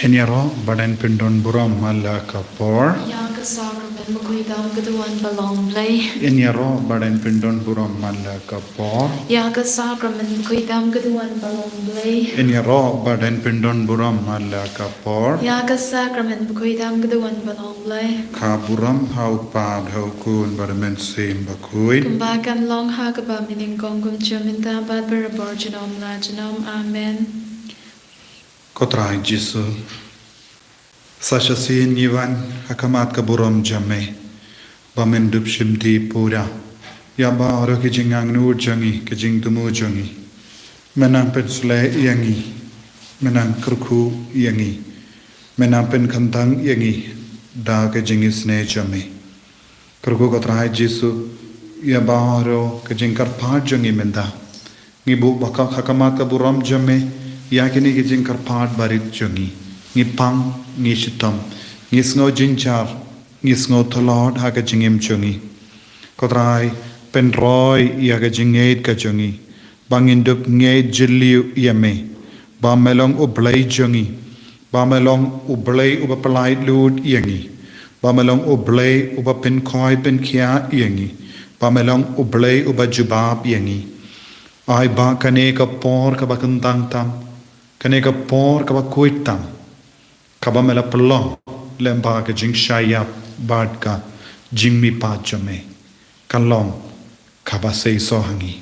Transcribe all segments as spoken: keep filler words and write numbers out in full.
Yn ïaroh bad yn pyndon burom man la ka por. Ïa ka sakramen bakhuid tam ka duwan ba long Blei. Yn ïaroh bad yn pyndon burom man la ka por. Ïa ka sakramen bakhuid tam ka duwan ba long Blei. Yn ïaroh bad yn pyndon burom man la ka por. Ïa ka sakramen bakhuid tam ka duwan ba long Blei. Ka burom ha u Kpa bad ha u Khun bad ha u Mynsiem Bakhuid. Kumba kan long ha kaba mynnyngkong, kum mynta bad barabor junom la junom. Amen. Ko Trai Jisu, sa shisien ngi wan ha khmat ka burom jong me, ba men dup shim ti pura ïa baroh ki jingangnud jong ngi, ki jingthmu jong ngi. Men nang pynshlei ïa ngi, men nang kyrkhu ïa ngi, men nang pynkhamtam ïa ngi da ka jingisynei jong me. Kyrkhu ko Trai Jisu ïa baroh ka jingkyrpad jong ngi mynta. Ngi buh bakak ha khmat ka burom jong me ïa kine ki jingkyrpad barit jong ngi. Ngi pang, ngi shitom, ngi sngew jynjar, ngi sngew tlot ha ka jingim jong ngi. Ko Trai, pynroi ïa ka jingngeit ka jong ngi, ba ngin dup ngeit jylliew ïa me, ba me long U Blei jong ngi, ba me long U Blei uba pyllait luid ïa ngi, ba me long U Blei uba pynkhoi pynkhiah ïa ngi, ba me long U Blei uba jubab ïa ngi. Ai ba kane ka por kaba kyntang tam, kane ka por kaba khuid tam, kaba me la pynlong lyngba ka jingshah ïap bad ka jingmihpat jong me, kan long kaba seisoh ha ngi.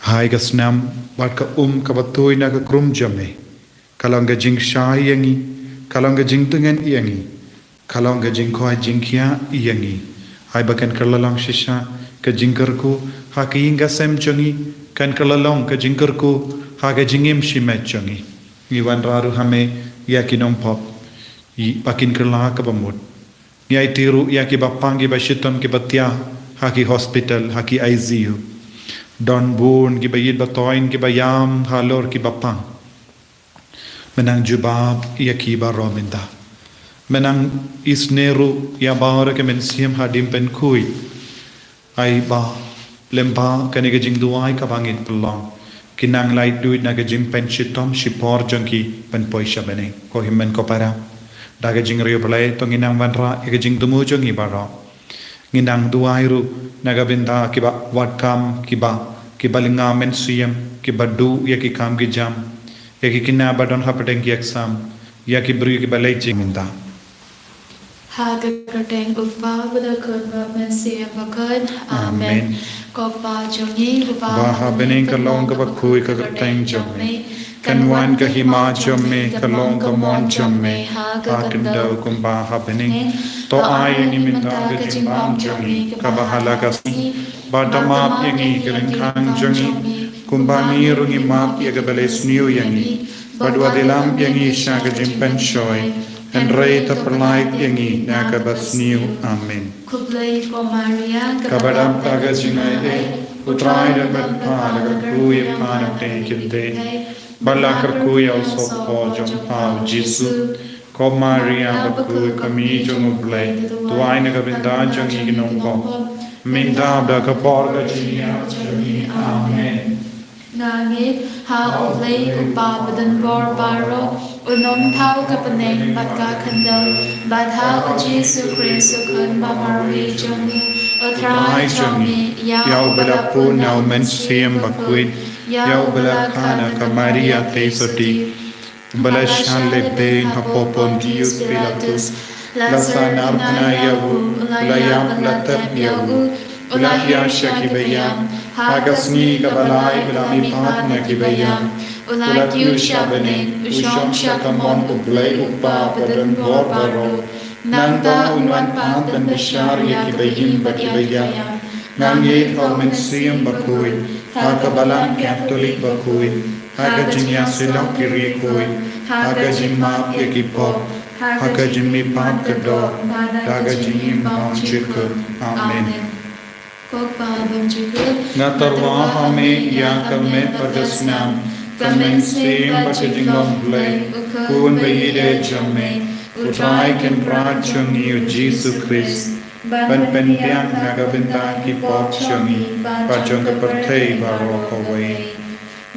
Hai ka snam bad ka um kaba tuid na ka krum jong me, ka long ka jingshai ïa ngi, ka long ka jingtngen ïa ngi, ka long ka jingkhoi jingkhiah ïa ngi. Hai ba kan kylla long shisha ka jingkyrkhu ha ka ïing ka sem jong ngi, kan kylla long ka jingkyrkhu ha ka jingim shimet jong ngi. Ngi wanrah ruh ha me ïa ki nongpop, ba kin kylla kaba mut. Ngi aiti ruh ïa kiba pang, kiba shitom, kiba thiah ha ki hospital, ha ki I C U. Don bun kiba ïeit ba thoiñ, kiba ïam halor kiba pang. Men nang jubab ïa ki baroh mynta. Men nang isynei ruh ïa baroh ki mynsiem haduh ban khuid. Ai ba lyngba kane ka jingduwai kaba ngin pynlong, kin nang lait luid na ka jingpynshitom shipor jong ki ban poi sha bneng. Ko hynmen ko para, da ka jingriewblei to ngin nang wanrah ïa ka jingthmu jong ngi baroh. Ngin nang duwai ruh na ka bynta kiba wad kam, kiba, kiba lynga mynsiem, kiba duh ïa ki kam ki jam, ïa ki khynnah ba don hapdeng ki exam, ïa ki briew kiba leit jingmynta. Ha ka kyrteng U Kpa bad U Khun bad U Mynsiem Bakhuid. Amen. Ko Kpa jong ngi uba ha bneng, ka long kaba khuid ka kyrteng jong me. Kan wan ka hima jong me, kan long ka mon jong me ha ka khyndew kumba ha bneng. To ai ïa ngi mynta ka jingbam jong ngi kaba ha la ka sngi. Bad to map ïa ngi ki lyngkang jong ngi, kumba ngi ruh ngi map ïa kiba leh sniew ïa ngi. Bad wat ïalam ïa ngi sha ka jingpynshoi, hynrei to pyllait ïa ngi na kaba sniew. Amen. Khublei ko Maria, kaba dap da ka jingaiei, U Trai u don bad pha, la kyrkhu ïa pha na pdeng ki kynthei, bad la kyrkhu ïa u sohpop jong pha u Jisu. Ko Maria bakhuid, ko Kmie jong U Blei, duwai na ka bynta jong ngi ki nongpop, mynta bad ha ka por ka jingïap jong ngi. Amen. Nga ngeit ha U Blei U Kpa badonbor baroh, U Nongthaw ka bneng bad ka khyndew, bad ha U Jisu Khrist U Khun bamarwei jong U, U Trai jong ngi, ïa uba la pun na U Mynsiem Bakhuid, ïa uba la kha na ka Maria theisotti, uba la shah lehbeiñ hapoh Pontius Pilatus, la sahnarphna ïa u, u la ïap, la tep ïa u, u la hiar sha kiba ïap, ha ka sngi kaba lai u la mihpat na kiba ïap, u la kiew sha bneng, u shong sha kamon U Blei U Kpa badonbor baroh. Nangta un wan pat ban bishar ïa kiba im bad kiba ïap. Nga ngeit ha U Mynsiem Bakhuid, ha ka Balang Katholik bakhuid, ha ka jingïasyllok ki riewkhuid, ha ka jingmap ïa ki pop, ha ka jingmihpat ka doh, bad ha ka jingim bymjukut. Amen. Ko Kpa bymjukut, nga tyrwa ha me ïa ka met bad ka snam, ka mynsiem bad ka jinglong Blei, U Khun baïeit jong me, U Trai Kynrad jong ngi U Jisu Khrist, ban pynbiang na ka bynta ki pop jong ngi bad jong ka pyrthei baroh kawei.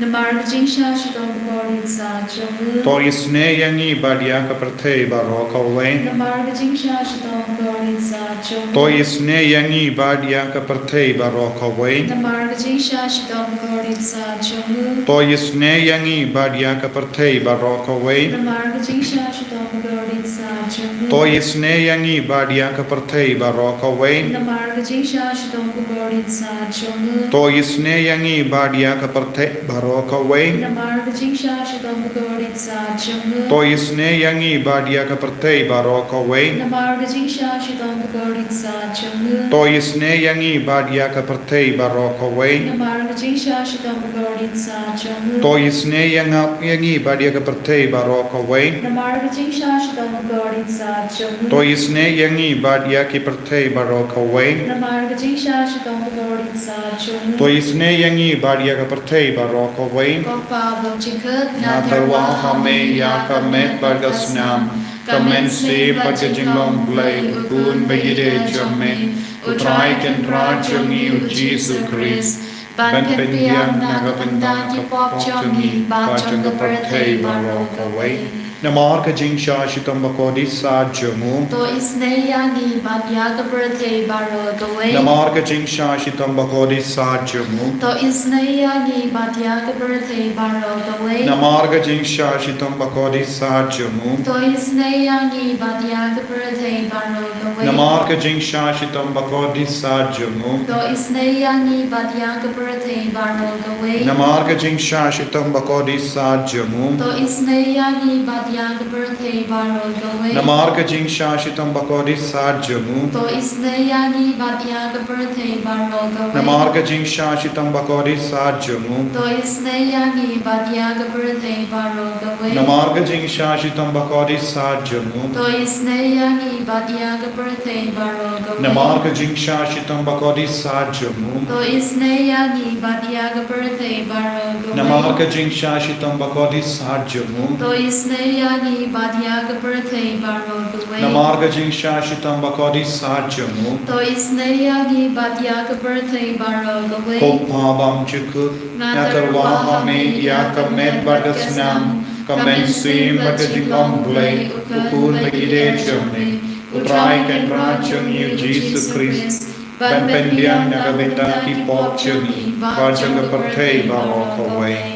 Namar ka jingshah shitom bakordit sah jong u. To isynei ïa ngi bad ïa ka pyrthei baroh kawei. Namar ka jingshah shitom bakordit sah jong u. To isynei ïa ngi bad ïa ka pyrthei baroh kawei. Namar ka jingshah shitom bakordit sah jong u. To isynei ïa ngi bad ïa ka pyrthei baroh kawei. Namar ka jingshah shitom bakordit sah jong u. To isynei ïa ngi bad ïa ka pyrthei baroh kawei. Namar ka jingshah shitom bakordit sah jong u. To isynei ïa ngi bad ïa ka pyrthei baroh kawei. Namar ka jingshah shitom bakordit sah jong u. To isynei ïa ngi bad ïa ka pyrthei baroh kawei. Namar ka jingshah shitom bakordit sah jong u. To isynei ïa ngi bad ïa ka pyrthei baroh kawei. Namar ka jingshah shitom bakordit sah jong u. To isynei ïa nga, ïa ngi bad ïa ka pyrthei baroh kawei. Namar ka jingshah shitom bakordit sah jong u. To isynei ïa ngi bad ïa ki pyrthei baroh kawei. Namar ka jingshah shitom bakordit sah jong u. To isynei ïa ngi bad ïa ka pyrthei baroh kawei. Ko Pa bymjukut, nga tyrwa ha me ïa ka met bad ka snam, ka mynsiem bad ka jinglong Blei, U Khun baïadei jong me, U Trai Kynrad jong ngi U Jisu Khrist, ban pynbiang na ka bynta ki pop jong ngi bad jong ka pyrthei baroh kawei. Namar ka jingshah shitom bakordit sah jong u. To isynei ïa ngi bad ïa ka pyrthei baroh kawei. Namar ka jingshah shitom bakordit sah jong u. To isynei ïa ngi bad ïa ka pyrthei baroh kawei. Namar ka jingshah shitom bakordit sah jong u. To isynei ïa ngi bad ïa ka pyrthei baroh kawei. Namar ka jingshah shitom bakordit sah jong u. To isynei ïa ngi bad ïa ka pyrthei baroh kawei. Namar ka jingshah shitom bakordit sah jong u. To isynei ïa ngi bad ïa ka pyrthei baroh kawei. Namar ka jingshah shitom bakordit sah jong u. To isynei ïa ngi bad ïa ka pyrthei baroh kawei. Namar ka jingshah shitom bakordit sah jong u. To isynei ïa ngi bad ïa ka pyrthei baroh kawei. Namar ka jingshah shitom bakordit sah jong u. To isynei ïa ngi bad ïa ka pyrthei baroh kawei. Namar ka jingshah shitom bakordit sah jong u. To isynei ïa ngi bad ïa ka pyrthei baroh kawei. Namar ka jingshah shitom bakordit sah jong u. To isynei ïa ngi bad ïa ka pyrthei baroh kawei. Namar ka jingshah shitom bakordit sah jong u. To isynei ïa ngi bad ïa ka pyrthei baroh kawei. Ko Pa bymjukut, nga tyrwa ha me ïa ka met bad ka snam, ka mynsiem bad ka jinglong Blei, U Khun baïadei jong me, U Trai Kynrad jong ngi U Jisu Khrist, ban pynbiang na ka bynta ki pop jong ngi bad jong ka pyrthei baroh kawei.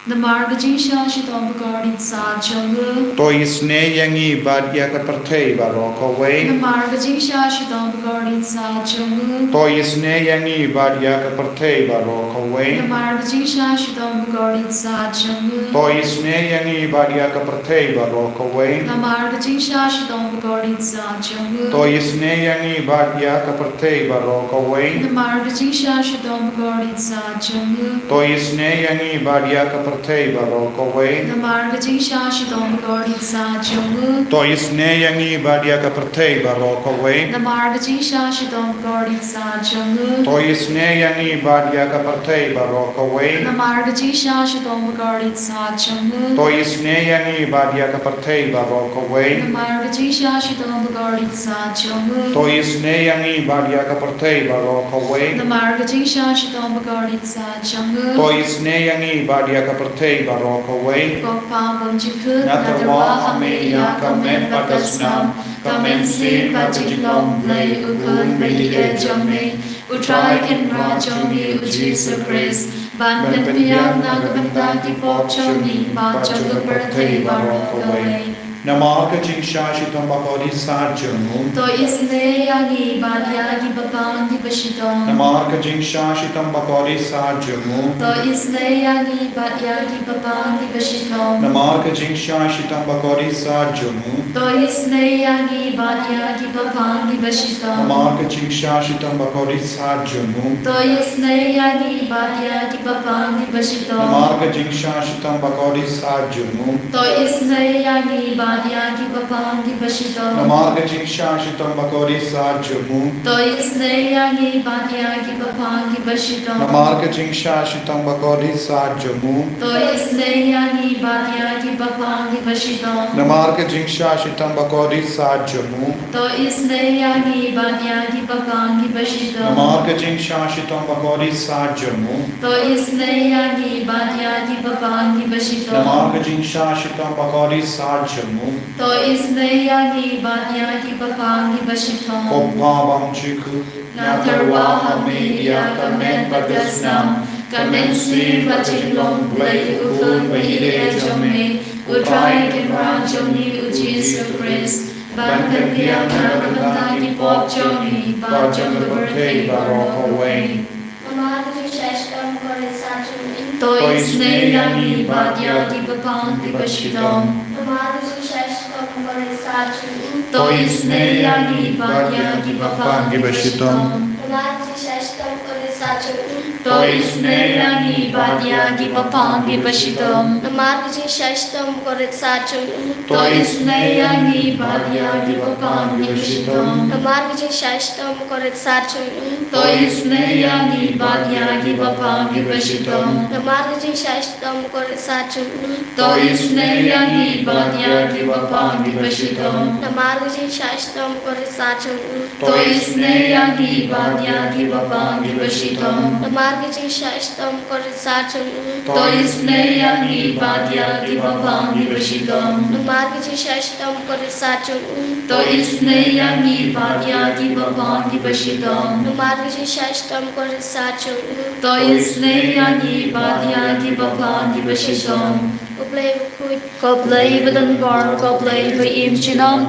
Namar ka jingshah shitom bakordit sah jong u. To isynei ïa ngi bad ïa ka pyrthei baroh kawei. Namar ka jingshah shitom bakordit sah jong u. To isynei ïa ngi bad ïa ka pyrthei baroh kawei. Namar ka jingshah shitom bakordit sah jong u. To isynei ïa ngi bad ïa ka pyrthei baroh kawei. Namar ka jingshah shitom bakordit sah jong u. To isynei ïa ngi bad ïa ka pyrthei baroh kawei. Namar ka jingshah shitom bakordit sah jong u. To isynei ïa ngi bad ïa ka pyrthei baroh kawei. Namar ka jingshah shitom bakordit sah jong u. To isynei ïa ngi bad ïa ka pyrthei baroh kawei. Namar ka jingshah shitom bakordit sah jong u. To isynei ïa ngi bad ïa ka pyrthei baroh kawei. Namar ka jingshah shitom bakordit sah jong u. To isynei ïa ngi bad ïa ka pyrthei baroh kawei. Namar ka jingshah shitom bakordit sah jong u. To isynei ïa ngi bad ïa ka pyrthei baroh kawei. Namar ka jingshah shitom bakordit sah jong u. To isynei ïa ngi bad ïa ka pyrthei baroh kawei. Ko Pa bymjukut, nga tyrwa ha me ïa ka met bad ka snam, ka mynsiem bad ka jinglong Blei, U Khun baïadei jong me, U Trai Kynrad jong ngi U Jisu Khrist, ban pynbiang na ka bynta ki pop jong ngi bad jong ka pyrthei baroh kawei. Namar ka jingshah shitom bakordit sah jong u. To isynei ïa ngi bad ïa kiba pang kiba shitom. Namar ka jingshah shitom bakordit sah jong u. To isynei ïa ngi bad ïa kiba pang kiba shitom. Namar ka jingshah shitom bakordit sah jong u. To isynei ïa ngi bad ïa kiba pang kiba shitom. Namar ka jingshah shitom bakordit sah jong u. To isynei ïa ngi bad ïa kiba pang kiba shitom. Namar ka jingshah shitom bakordit sah jong u. To isynei ïa ngi bad ïa kiba pang kiba shitom. Namar ka jingshah shitom bakordit sat jong u. To isynei ïa ngi bad ïa kiba pang kiba shitom. Namar ka jingshah shitom bakordit sat jong u. To isynei ïa ngi bad ïa kiba pang kiba shitom. Namar ka jingshah shitom bakordit sat jong u. To isynei ïa ngi bad ïa kiba pang kiba shitom. Namar ka jingshah shitom bakordit sat jong u. To isynei ïa ngi bad ïa kiba pang kiba shitom. Namar ka jingshah shitom bakordit sat jong u. To isynei ïa ngi bad ïa kiba pang kiba shitom. Ko Pa bymjukut, nga tyrwa ha me ïa ka met bad ka snam, ka mynsiem bad jinglong Blei u Khun ba ïeit jong me, U Trai Kynrad jong ngi U Jisu Khrist, ban pynbiang na ka bynta ki pop jong ngi bad jong ka pyrthei baroh kawei. Namar ka jingshah shitom bakordit sat jong u. To isynei ïa ngi bad ïa kiba pang kiba shitom. Namar ka jingshah shitom bakordit sat jong u. To isynei ïa ngi bad ïa kiba pang kiba shitom. Namar ka jingshah shitom bakordit sat jong u. To isynei ïa ngi bad ïa kiba pang kiba shitom. Namar ka jingshah shitom bakordit sat jong u. To isynei ïa ngi bad ïa kiba pang kiba shitom. Namar ka jingshah shitom bakordit sat jong u. To isynei ïa ngi bad ïa kiba pang kiba shitom. Namar ka jingshah shitom bakordit sat jong u. To isynei ïa ngi bad ïa kiba pang kiba shitom. Namar ka jingshah shitom bakordit sat jong u. To isynei ïa ngi bad ïa kiba pang kiba shitom. Namar ka jingshah shitom bakordit sat jong u. To isynei ïa ngi bad ïa kiba pang kiba shitom. Namar ka jingshah shitom bakordit sat jong u. To isynei ïa ngi bad ïa kiba pang kiba shitom. Namar ka jingshah shitom bakordit sat jong u. To isynei ïa ngi bad ïa kiba pang kiba shitom. Ko Blei bakhuid, ko Blei badonbor, ko Blei ba im junom.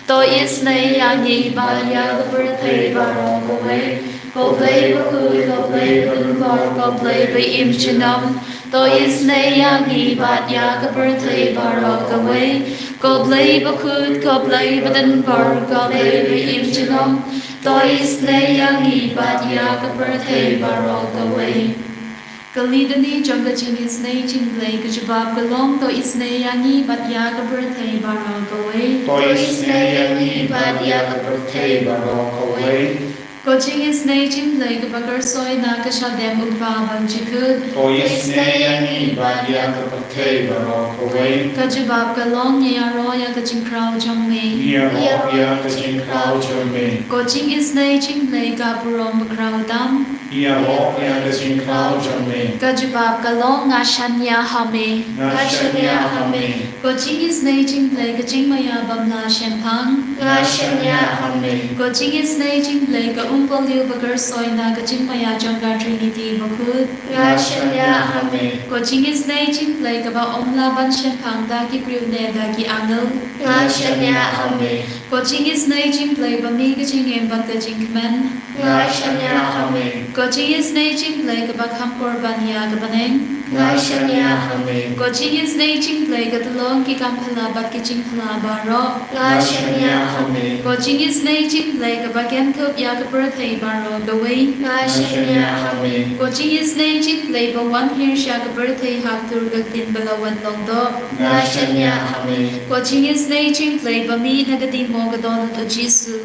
To isynei ïa ngi bad ïa ka pyrthei baroh kawei. Ko Blei bakhuid, ko Blei badonbor, ko Blei ba im junom. To isynei ïa ngi bad ïa ka pyrthei baroh kawei. Ko Blei bakhuid, ko Blei badonbor, ko Blei ba im junom. To isynei ïa ngi bad ïa ka pyrthei baroh kawei. Ka litany jong ka jingisynei jong U Blei ka jubab ka long, to isynei ïa ngi bad ïa ka pyrthei baroh kawei. To isynei ïa ngi bad ïa ka pyrthei baroh kawei. Ko jingisynei jong U Blei kaba kyrsoi na ka shadem u Kpa bymjukut. To isynei ïa ngi bad ïa ka pyrthei baroh kawei. Ka jubab ka long, ngi ïaroh ïa ka jingkhraw jong me. Ngi ïaroh ïa ka jingkhraw jong me. Ko jingisynei jong U Blei ka burom bakhraw tam. Ngi ïaroh ïa ka jingkhraw jong me. Ka jubab ka long, nga shaniah ha me. Nga shaniah ha me. Ko jingisynei jong U Blei ka jingmaïa bymlah shemphang. Nga shaniah ha me. Ko jingisynei jong U Blei ka umpohliew ba kyrsoi na ka jingmaïa jong ka Trinity bakhuid. Nga shaniah ha me. Ko jingisynei jong U Blei kaba ym lah ban shemphang da ki briew ne da ki angel. Nga shaniah ha me. Ko jingisynei jong U Blei ba mih ka jingim bad ka jingkmen. Nga shaniah ha me. Ko jingisynei jong U Blei kaba kham por ban ïa ka bneng. Nga shaniah ha me. Ko jingisynei jong U Blei ka tyllong ki kam phylla bad ki jingphylla baroh. Nga shaniah ha me. Ko jingisynei jong U Blei kaba kynthup ïa ka pyrthei baroh kawei. Nga shaniah ha me. Ko jingisynei jong U Blei ba wan hiar sha ka pyrthei ha ka tur ka ktien ba la wan long doh. Nga shaniah ha me. Ko jingisynei jong U Blei ba mih na ka ding mo ka dohnud U Jisu.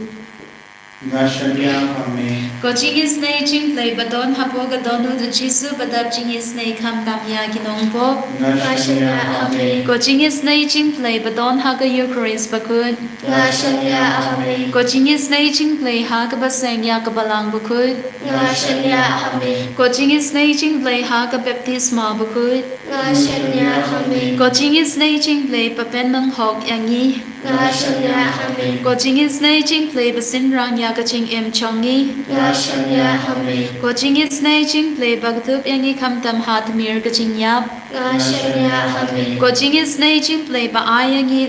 Nga shaniah ha me. Ko jingisynei jong U Blei ba don hapoh ka dohnud U Jisu ba dap jingisynei khamtam ïa ki nongpop. Nga shaniah ha me. Ko jingisynei jong U Blei ba don ha ka Eukharist bakhuid. Nga shaniah ha me. Ko jingisynei jong U Blei ha kaba seng ïa ka Balang bakhuid. Nga shaniah ha me. Ko jingisynei jong U Blei ha ka baptisma bakhuid. Nga shaniah ha me. Ko jingisynei jong U Blei ba pynlong hok ïa ngi. Nga shaniah ha me. Ko jingisynei jong U Blei ba synran ïa ka jingim jong ngi. Nga shaniah ha me. Ko jingisynei jong U Blei ba kdup ïa ngi khamtam ha tmier ka jingïap. Nga shaniah ha me. Ko jingisynei jong U Blei ba ai ïa ngi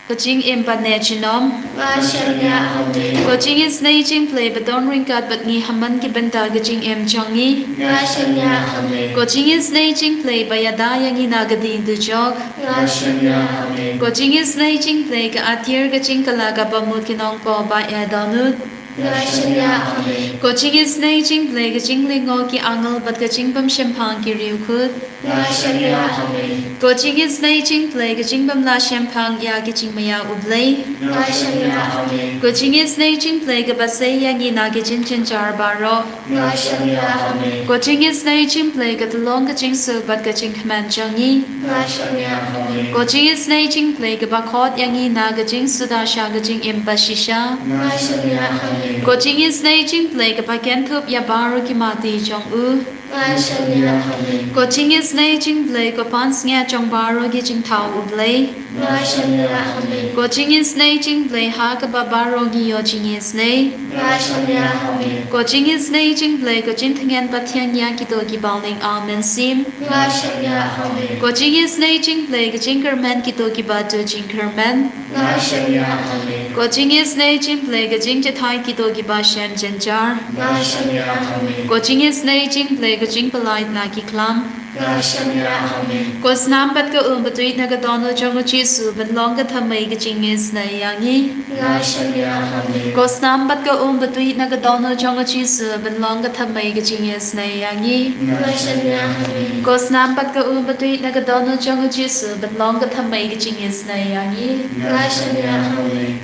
ka jingim ba neh junom. Nga shaniah ha me. Ko jingisynei jong U Blei ba don ryngkat bad ngi ha man ki bynta ka jingim jong ngi. Nga shaniah ha me. Ko jingisynei jong U Blei ba ïada ïa ngi na ka ding dujok. Nga shaniah ha me. Ko jingisynei jong U Blei ka atiar ka jingkylla kaba mut ki nongpop ba ïa dohnud. Nga shaniah ha me. Ko jingisynei jong U Blei ka jinglyngngoh ki angel bad ka jingbymshemphang ki riewkhuid. Nga shaniah ha me. Ko jingisynei jong U Blei ka jingbymlah shemphang ïa ki jingmaïa U Blei. Nga shaniah ha me. Ko jingisynei jong U Blei kaba sei ïa ngi na ki jingjynjar baroh. Nga shaniah ha me. Ko jingisynei jong U Blei ka tyllong ka jingsuk bad ka jingkmen jong ngi. Nga shaniah ha me. Ko jingisynei jong U Blei kaba khot ïa ngi na ka jingsuda sha ka jingim ba shisha. Nga shaniah ha me. Ko jingisynei jong U Blei kaba kynthup ïa baroh ki mati jong u. Nga shaniah ha me. Ko jingisynei jong U Blei ko pansngiat jong baroh ki jingthaw U Blei. Nga shaniah ha me. Ko jingisynei jong U Blei ha kaba baroh ngi ïoh jingisynei. Nga shaniah ha me. Ko jingisynei jong U Blei ko jingtngen pathiang ïa kito kiba lieng, amen sim. Nga shaniah ha me. Ko jingisynei jong U Blei ka jingkyrmen kito kiba duh jingkyrmen. Nga shaniah ha me. Ko jingisynei jong U Blei ka jingjahthait kito kiba shem jynjar. Nga shaniah ha me. Ko jingisynei jong U Blei ka jingpyllait na ki khlam. Nga shaniah ha me. Ko snam bad ka um batuid na ka dohnud jong U Jisu ban long ka thymmei ka jingisynei ïa ngi. Nga shaniah ha me. Ko snam bad ka um batuid na ka dohnud jong U Jisu ban long ka thymmei ka jingisynei ïa ngi. Nga shaniah ha me. Ko snam bad ka um batuid na ka dohnud jong U Jisu ban long ka thymmei ka jingisynei ïa ngi. Nga shaniah ha me.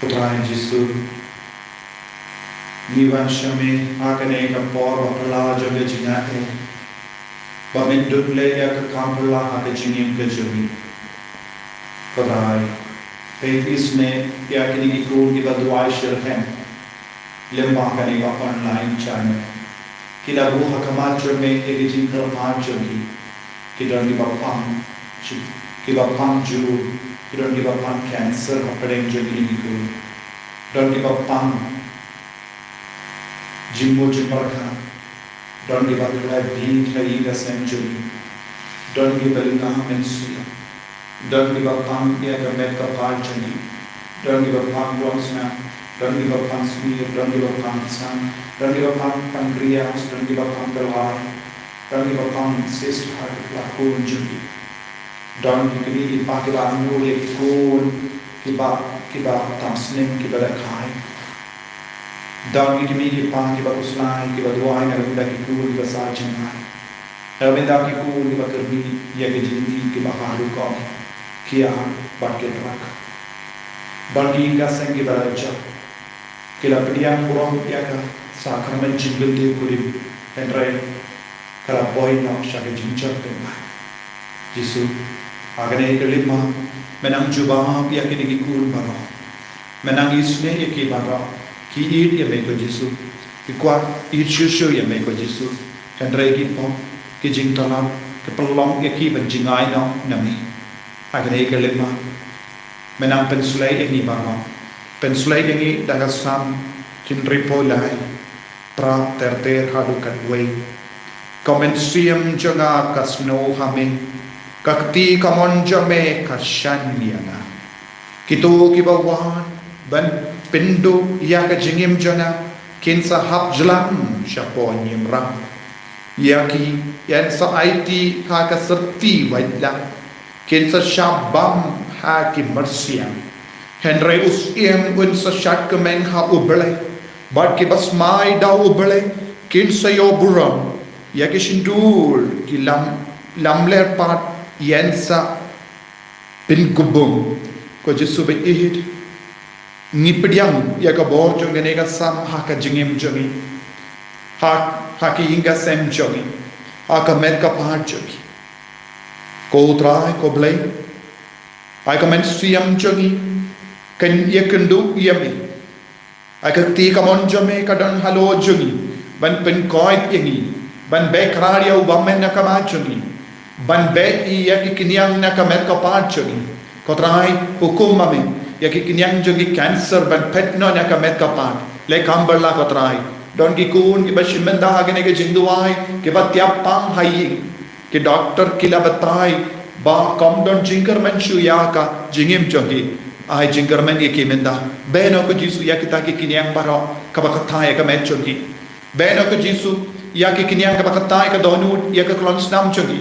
Ko Trai Jisu, ngi wan sha me ha kane ka por ba phylla jong ka jingaiei, ba men dup leh ïa ka kam phylla ha ka jingim ka jong ngi. Ko Trai, peit isynei ïa kine ki khun kiba duwai shitrhem lyngba kane ka online channel. Ki la buh ha khmat jong me ïa ki jingkyrpad jong ki. Ki don kiba pang, kiba pang jur, ki don kiba pang cancer hapdeng jong kine ki khun. Don kiba pang jingmut jingpyrkhat. Don kiba khlad bit ha ïing ha sem jong ki. Don kiba lyngkha mynsiem. Don kiba pang ïa ka met ka phad jong ki. Don kiba pang duwang sniang. Don kiba pang snier. Don kiba pang san. Don kiba pang pancreas. Don kiba pang kalai. Don kiba pang cyst ha la khun jong ki. Don ki kmie ki kpa kiba angnud ïa ki khun kiba, kiba tam snem, kiba dang khaii. Don ki kmie ki kpa kiba khuslai, kiba duwai na ka bynta ki khun kiba sah jngai. Na ka bynta ki khun kiba kyrni ïa ki jingmih kiba haduh kum ki ïa bad ki drug. Don ki ïing ki sem kiba la jop. Ki la pdiang burom ïa ka sakramen jingpynthikna kurim, hynrei ka la poi noh sha ka jingjop pynban. Jisu, ha kane ka lima, men nang jubab ïa kine ki khun baroh. Men nang isynei ïa ki baroh. Ki ïeit ïa me ko Jisu. Ki kwah ïeit shuh shuh ïa me ko Jisu. Hynrei ki pop, ki jingtylli, ki pynlong ïa ki ban jngai noh na me. Ha kane ka lima, men nang pynshlei ïa ngi baroh. Pynshlei ïa ngi da ka Salm hynriewphew lai, phra ter ter haduh khatwei. Ka mynsiem jong nga ka sngew ha me. Ka kti kamon jong me ka shaniah ïa nga. Kito kiba wan ban pynduh ïa ka jingim jong nga kin sa hap jlan shapoh niamram. Ïa ki yn sa aiti ha ka syrti waitlam. Kin sa shah bam ha ki myrsiang. Hynrei u syiem un sa shad kmen ha U Blei. Bad kiba smai da U Blei kin sa ïoh burom. Ïa ki shyntur ki lam, lamler pat yn sa pynkupbum. Ko Jisu ba ïeit, ngi pdiang ïa ka bor jong kane ka Salm ha ka jingim jong ngi. Ha, ha ki ïing ki sem jong ngi. Ha ka met ka phad jong ngi. Ko Trai, ko Blei, ai ka mynsiem jong ngi kan ïakynduh ïa me. Ai ka kti kamon jong me ka don halor jong ngi ban pynkoit ïa ngi, ban beh krar ïa u bymman na ka mar jong ngi, ban beh ïa ki kynñiang na ka met ka phad jong ngi. Ko Trai, hukum ma me ïa ki kynñiang jong ki cancer ban phet noh na ka met ka phad. Leh kam bylla ko Trai. Don ki khun kiba shim bynta ha kane ka jingduwai, kiba tiap pang ha ïing. Ki doktor ki la batai ba kam don jingkyrmen shuh ïa ka jingim jong ki. Ai jingkyrmen ïa ki mynta. Beh noh ko Jisu ïa kita ki kynñiang baroh kaba kata ïa ka met jong ki. Beh noh ko Jisu ïa ki kynñiang kaba kata ïa ka dohnud ïa ka khlem snam jong ki.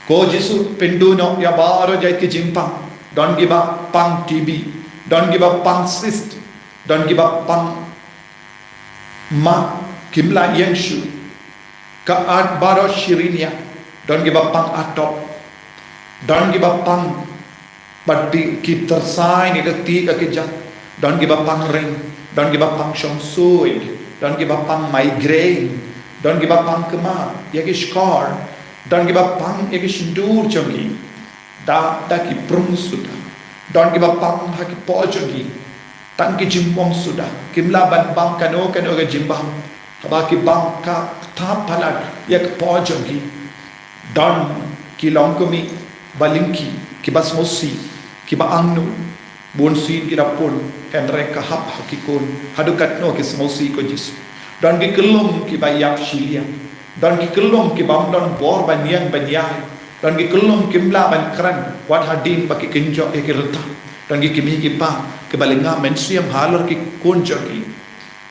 Ko Jisu pynduh noh ïa baroh jait ki jingpang. Don kiba pang T B. Don kiba pang cyst. Don kiba pang ma kim lah ïeng shuh. Ka at baroh shi riña. Don kiba pang atop. Don kiba pang bad ki, ki tyrsa ïa ka kti ka kjat. Don kiba pang ring. Don kiba pang shong suid. Don kiba pang migraine. Don kiba pang kma ïa ki shkor. Don kiba pang ïa ki shyntur jong ki. Da, da ki prung suda. Don kiba pang ha ki paw jong ki. Tang ki jingmong suda. Kim lah ban bang kano kano ka jingbam. Haba ki bang ka thap palat ïa ka paw jong ki. Don ki longkmie ba lyngkhi, kiba sngewsih, kiba angnud. Bun sien ki da pun, hynrei ka hap ha ki khun. Haduh katno ki sngewsih ko Jisu. Don ki kyllum kiba ïap shiliang. Don ki kyllum ki bym don bor ban ïeng ban ïai. Don ki kyllum kim lah ban kren wat hadien ba ki kynjoh ïa ki rta. Don ki kmie ki kpa kiba lynga mynsiem halor ki khun jong ki.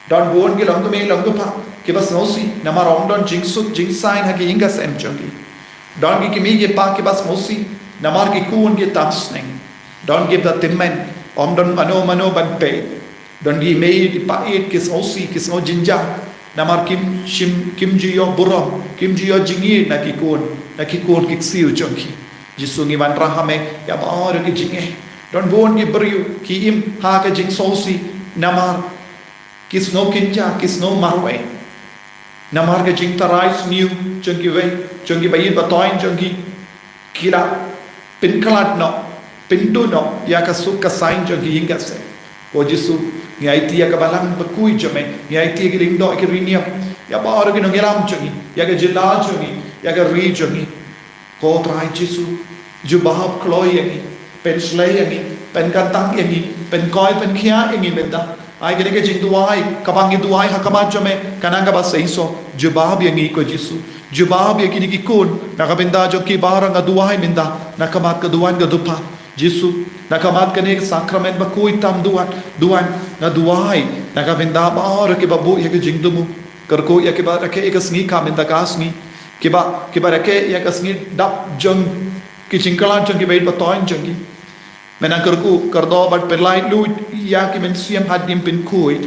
Don bun ki longkmie longkpa kiba sngewsih namar ym don jingsuk jingsaiñ ha ki ïing ka sem jong ki. Don ki kmie ki kpa kiba sngewsih namar ki khun ki tam sneng. Don kiba tymmen, ym don mano mano ban peit. Don ki mei ki pa ïeit ki sngewsih ki sngew jynjar namar kim shym, kim ju ïoh burom, kim ju ïoh jingïeit na ki khun, na ki khun ki ksiew jong ki. Jisu, ngi wanrah ha me ïa baroh ki jingeh. Don bun ki briew ki im ha ka jingsngewsih namar ki sngew kynja, ki sngew marwei. Namar ka jingtharai sniew jong kiwei, jong kiba ïeit ba toiñ jong ki, ki la pynkhlad noh, pynduh noh ïa ka suk ka saiñ jong ki ïing ka sem. Ko Jisu, ngi aiti ïa ka Balang bakhuid jong me, ngi aiti ïa ki lyngdoh, ïa ki riewniam, ïa baroh ki nongïalam jong ngi, ïa ka jylla jong ngi, ïa ka ri jong ngi. Ko Trai Jisu, jubab kloi ïa ngi, pynshlei ïa ngi, pynkyntang ïa ngi, pynkhiah pynkhiah ïa ngi mynta. Ai kane ka jingduwai kaba ngi duwai ha khmat jong me, ka nang kaba seisoh. Jubab ïa ngi ko Jisu. Jubab ïa kine ki khun na ka bynta jong ki baroh, nga duwai mynta na khmat ka duwan ka dupha. Jisu, na khmat kane ka sakramen bakhuid tam duwan, duwan, nga duwai na ka bynta baroh kiba buh ïa ka jingthmu. Kyrkhu ïa kiba rakhe ïa ka sngi ka mynta ka sngi. Kiba, kiba rakhe ïa ka sngi dap jong ki jingkhlad jong kiba ïeit ba toiñ jong ki. Me nang kyrkhu, kyrdoh bad pynlait luid ïa ki mynsiem hadien pynkhuid.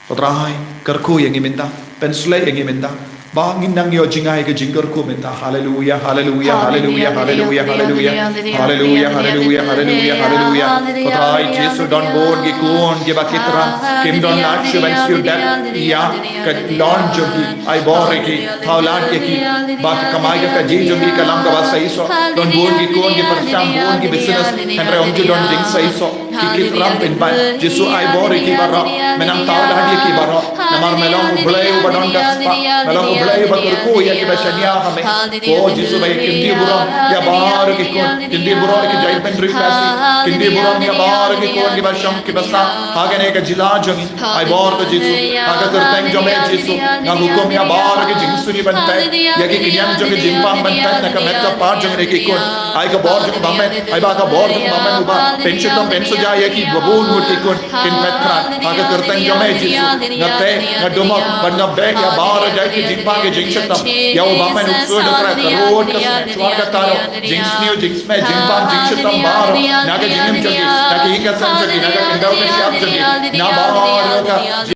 Ko Trai, kyrkhu ïa ngi mynta, pynshlei ïa ngi mynta. Ba ngin nang ïoh jngai ka jingkyrkhu mynta. Haleluya, haleluya, haleluya, haleluya, haleluya. Haleluya, haleluya, haleluya, haleluya. Ko Trai Jisu, don bun ki khun kiba ki thrang kim don lad shuh ban siew dep ïa ka lon jong ki. Ai bor ïa ki, thaw lad ïa ki ba ka kamai ka kajih jong ki ka long kaba seisoh. Don bun ki khun ki pyrshang bun ki business, hynrei ym ju don jingseisoh. Ki kit ram pynban. Jisu, ai bor ïa ki baroh. Me nang thaw lad ïa ki baroh. Namar me long U Blei uba don ka spah. Me long U Blei uba kyrkhu ïa kiba shaniah ha me. Ko Jisu, ba ïa kyntiew burom ïa baroh ki khun, kyntiew burom ïa ki jaitbynriew Khasi, kyntiew burom ïa baroh ki khun kiba shong kiba sah ha kane ka jylla jong ngi. Ai bor ko Jisu, ha ka kyrteng jong me Jisu, nga hukum ïa baroh ki jingsuri ban peit, ïa ki kñiang jong ki jingpang ban peit na ka met ka phad jong kine ki khun. Ai ka bor jong U Bymman, ai ba ka bor jong U Bymman uba pynshitom pynshitom ïa ki ba bun ngut ki khun kin peit khrat. Ha ka kyrteng jong me Jisu, nga teh, nga dumok bad nga beh ïa baroh jait ki jingpang ki jingshitom. Ïa U Bymman U Kpa, ka rud ka smet, shuwa ka taro, jingsniew jingsmet, jingpang jingshitom baroh na ka jingim jong ki, na ka ïing ka sem jong ki, na ka khyndew ka shyiap jong ki, na baroh ka jingim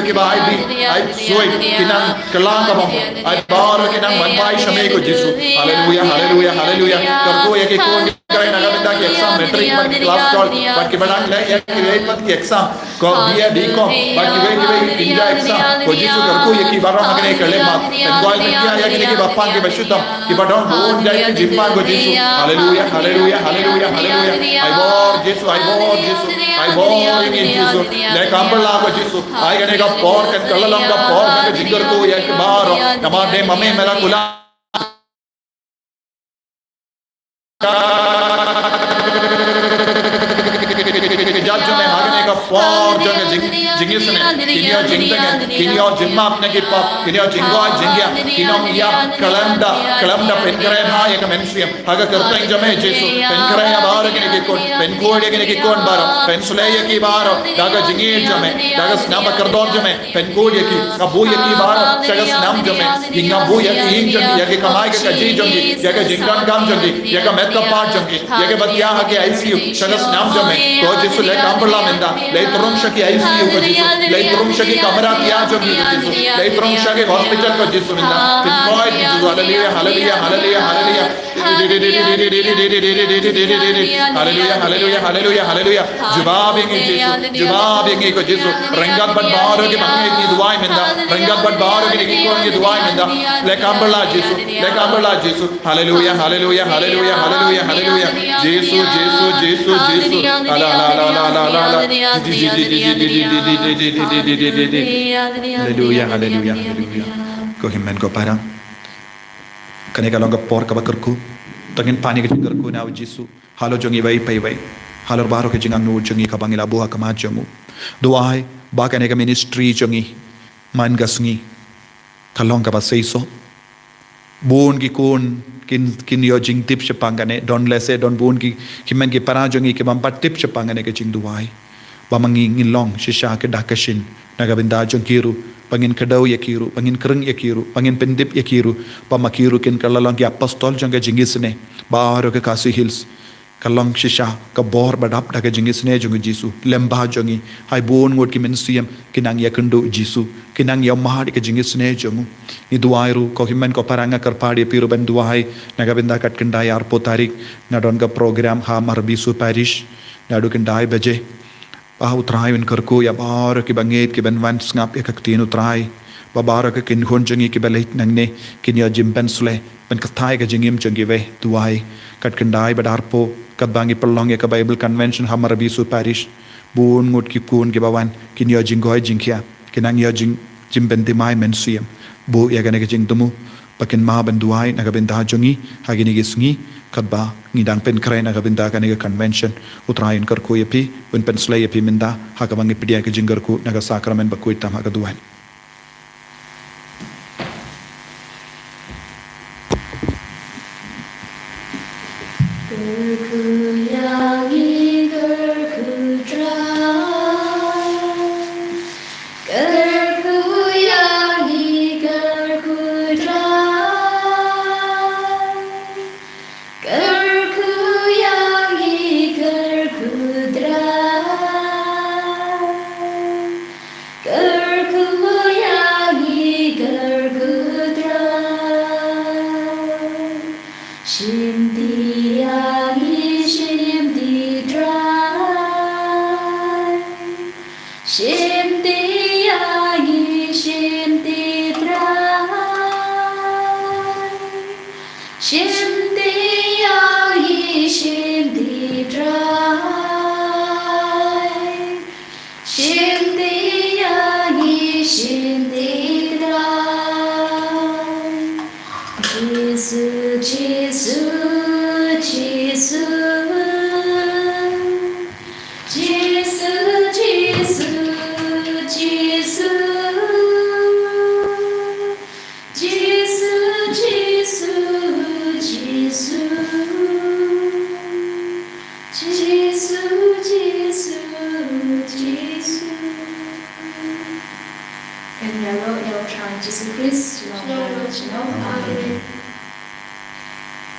kiba ai bih ai suid, ki nang kylla ka bamon, ai baroh ki nang ban phai sha me ko Jisu. Haleluya, haleluya, haleluya. Kyrkhu ïa ki khun ki kren na ka bynta ki exam matric bad ki class twelve bad kiba dang leh ïa ki leit bad ki exam. Ko B A, B Com bad kiwei kiwei ki kynja exam. Ko Jisu, kyrkhu ïa ki baroh ha kane ka lem mat. Pynkoit pynkhia ïa kine kiba pang kiba shitom, kiba don bun jait ki jingpang ko Jisu. Haleluya, haleluya, haleluya, haleluya. Ai bor Jisu, ai bor Jisu, ai bor ïa ngi Jisu. Leh kam bylla ko Jisu. Ai kane ka por kan kylla long ka por ka jingkyrkhu ïa ki baroh. Namar dei ma me me la kular. Ka jingïaid jong me ha kane ka por jong ka jing, jingïaseng, kin ïoh jingtngen, kin ïoh jingmap na ki pop, kin ïoh jingkoit jingkhiah, kin ym ïap khlem da, khlem da pynkhreh bha ïa ka mynsiem. Ha ka kyrteng jong me Jisu, pynkhreh ïa baroh kine ki khun, pynkhuid ïa kine ki khun baroh, pynshlei ïa ki baroh da ka jingïeit jong me, da ka snam bakordor jong me. Pynkhuid ïa ki, nga buh ïa ki baroh sha ka snam jong me. Nga buh ïa ki ïing jong ki, ïa ki kamai ka kajih jong ki, ïa ka jingdonkam jong ki, ïa ka met ka phad jong ki, ïa ki ba thiah ha ki I C U sha ka snam jong me. Ko Jisu, leh kam bylla mynta. Leh throng sha ki I C U ko Jisu. Leh throng sha ki kamra thiah jong ki ko Jisu. Leh throng sha ki hospital ko Jisu mynta. Pynkoit Jisu. Haleluya, haleluya, haleluya, haleluya. Haleluya, haleluya, haleluya, haleluya. Jubab ïa ngi Jisu. Jubab ïa ngi ko Jisu. Ryngkat bad baroh kiba ngeit ngi duwai mynta. Ryngkat bad baroh kine ki khun ngi duwai mynta. Leh kam bylla Jisu. Leh kam bylla Jisu. Haleluya, haleluya, haleluya, haleluya, haleluya. Jisu, Jisu, Jisu, Jisu. Ala, ala, ala, ala, ala, ala. Di, di, di. Haleluya, haleluya, haleluya. Ko hynmen ko para. Kane ka long ka por kaba kyrkhu. To ngin pan ïa ka jingkyrkhu na u Jisu. Halor jong iwei pa iwei. Halor baroh ka jingangnud jong ngi kaba ngi la buh ha khmat jong u. Duwai ba kane ka ministry jong ngi man ka sngi ka long kaba seisoh. Bun ki khun kin, kin ïoh jingtip shaphang kane, don lehse don bun ki, ki hynmen ki para jong ngi ki bym pat tip shaphang kane ka jingduwai. Ba ma ngi ngin long shisha ka dak ka shin na ka bynta jong ki ruh, ba ngin kdew ïa ki ruh, ba ngin kren ïa ki ruh, ba ngin pyndep ïa ki ruh, ba ma ki ruh kin kylla long ki apostol jong ka jingisynei baroh ka Khasi Hills. Ka long shisha ka bor ba dap da ka jingisynei jong u Jisu. Lem bha jong ngi, ha bun ngut ki mynsiem ki nang ïakynduh Jisu, ki nang ïamad ïa ka jingisynei jong u. Ngi duwai ruh, ko hynmen ko para, nga kyrpad ïa phi ruh ban duwai na ka bynta. Kat khyndai arphew tarik nga don ka program ha Marbisu Parish naduh khyndai baje. Ba u Trai un kyrkhu ïa baroh kiba ngeit, kiban wan sngap ïa ka ktien u Trai. Ba baroh ki kynhun jong ngi kiba leit nangne kin ïoh jingpynsleh, pynkynthai ka jingim jong kiwei. Duwai. Kat khyndai bad arphew, katba ngi pynlong ïa ka Bible Convention ha Marbisu Parish, bun ngut ki khun kiba wan kin ïoh jingkoit jingkhiah, kin nang ïoh jing, jingpynthymmai mynsiem. Buh ïa kane ka jingthmu ba kin mad ban duwai na ka bynta jong ngi ha kine ki sngi, katba ngi dang pynkhreh na ka bynta kane ka convention. U Trai un kyrkhu ïa phi, un pynsleh ïa phi mynta ha kaba ngi pdiang ka jingkyrkhu na ka sakramen bakhuid tam ha ka duwan. Kyrkhu ïa ngi, kyrkhu Trai. Kyrkhu ïa ngi, kyrkhu Trai. Kyrkhu ïa ngi, kyrkhu Trai. Kyrkhu ïa ngi, kyrkhu Trai. Shim ti ïa ngi, shim ti Trai. Shim ti ïa ngi, shim ti Trai. Shim ti ïa ngi, shim ti Trai. Shim ti ïa ngi, shim ti Trai. Jisu, Jisu, Jisu. Jisu, Jisu, Jisu. Jisu, Jisu, Jisu. Jisu, Jisu, Jisu. Kan ïaroh ïa u Trai Jisu Khrist. Shalom. Shalom. Amen.